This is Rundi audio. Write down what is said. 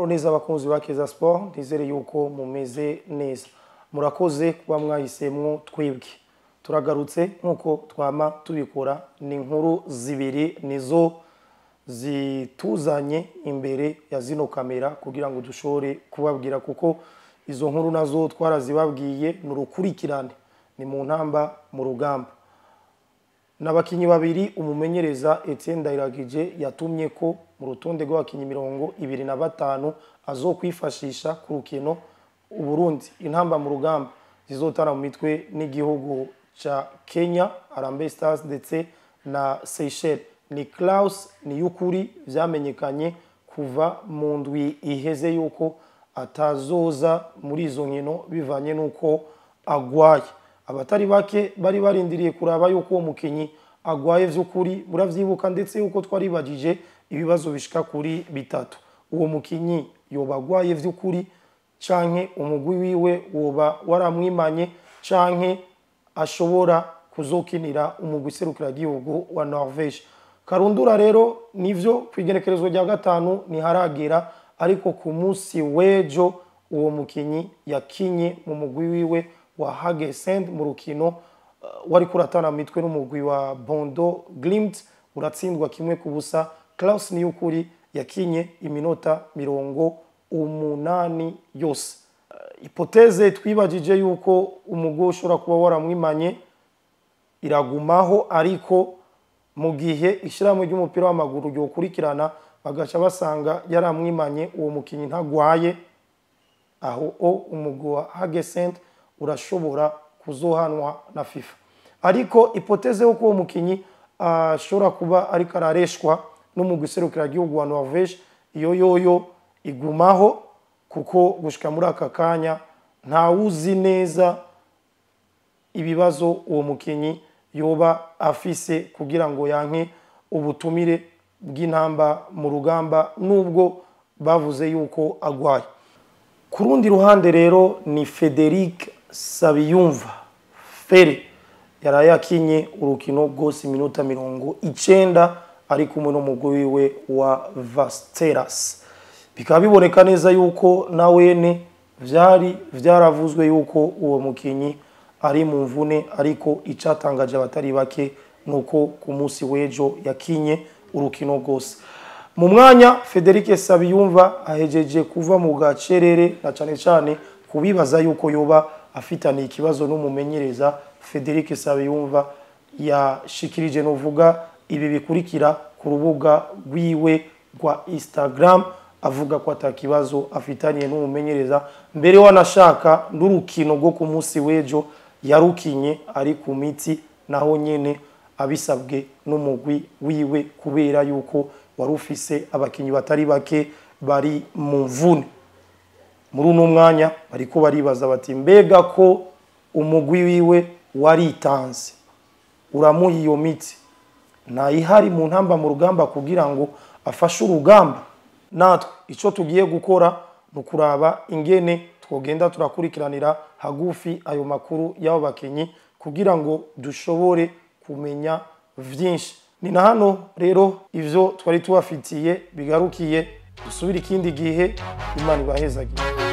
Neza abakunzi ba Keza Sport, nizere yuko mumeze neza. Murakoze kuba mwahisemwo twebwe. Turagarutse nkuko twama tubikora, ni inkuru zibiri nizo zituzanye imbere ya zino kamera kugira ngo dushobore kubabwira, kuko izo nkuru nazo twarazibabwiye ni urukurikirane, ni mu ntamba mu rugamba. N'abakinyi babiri umumenyereza Etienne Ndayiragije yatumye ko mu rutonde rw'abakinyi 25 azokwifashisha ku rukino Uburundi intamba mu rugamba zizotana mu mitwe n'igihugu ca Kenya, Harambee Stars ndetse na Seychelles. Ni Klaus Niyukuri vyamenyekanye kuva mu ndwi iheze yuko atazoza muri izo nkino bivanye nuko agwaye. Abatari bake bari barindiriye kuraba yuko uwo mukinyi agwaye vy'ukuri, muravyibuka ndetse yuko twaribagije ibibazo bishika kuri bitatu. Uwo mukinyi yoba agwaye vy'ukuri canke umugwi wiwe woba waramwimanye canke ashobora kuzokinira umugwi serukiragihugu wa Norvège. Karundura rero nivyo kwigenekerezwa rya gatanu ntiharagera, ariko ku munsi w'ejo uwo mukinyi yakinye mu mugwi wiwe wa Haugesund mu rukino wari kuratana mitwe n'umugwi wa Bodo Glimt uratsindwa 1-0. Klaus Niyukuri yakinye iminota 80 yose. Hypothèse twibajije yuko umugwi ushobora kuba waramwimanye iragumaho, ariko mu gihe ishyirahamwe ry'umupira w'amaguru ryokurikirana bagaca basanga yaramwimanye uwo mukinyi ntagwaye, aho o umugwi wa Haugesund urashobora kuzohanwa na FIFA. Ariko hypothèse yuko uwo mukinyi ashobora kuba ariko arareshwa n'umugwi serukiragihugu wa Norvège, iyo yoyo igumaho, kuko gushika muri aka kanya ntawuzi neza ibibazo uwo mukinyi yoba afise kugira ngo yanke ubutumire bw'intamba mu rugamba nubwo bavuze yuko agwaye. Ku rundi ruhande rero ni Frederic Sabiyumva Fere yaraye akinye urukino rwose iminota 90 ari kumwe n'umugwi wiwe wa Vasteras. Bikaba biboneka neza yuko nawene vyari vyaravuzwe yuko uwo mukinyi ari mu mvune, ariko icatangaje abatari bake nuko ku munsi w'ejo yakinye urukino rwose. Mu mwanya Frederic Sabiyumva ahejeje kuva mu gacerere na cane cane kubibaza yuko yoba afitaniye ikibazo n'umumenyereza. Frederic Sabiyumva yashikirije novuga ibi bikurikira ku rubuga rwiwe rwa Instagram, avuga ko atakibazo afitaniye n'umumenyereza, mbere wanashaka n'urukino rwo ku munsi w'ejo yarukinye ari ku miti, naho nyene abisabwe n'umugwi wiwe kubera yuko warufise abakinyi batari bake bari mu mvune. Muri uno mwanya bariko baribaza bati mbega ko umugwi wiwe waritanze uramuha iyo miti ntayihari mu ntamba mu rugamba kugira ngo afashe urugamba. Natwe ico tugiye gukora ni ukuraba ingene twogenda turakurikiranira hagufi ayo makuru y'abo bakinyi kugira ngo dushobore kumenya vyinshi. Ni na hano rero ivyo twari tubafitiye bigarukiye, dusubire ikindi gihe. Imana ibahezagire.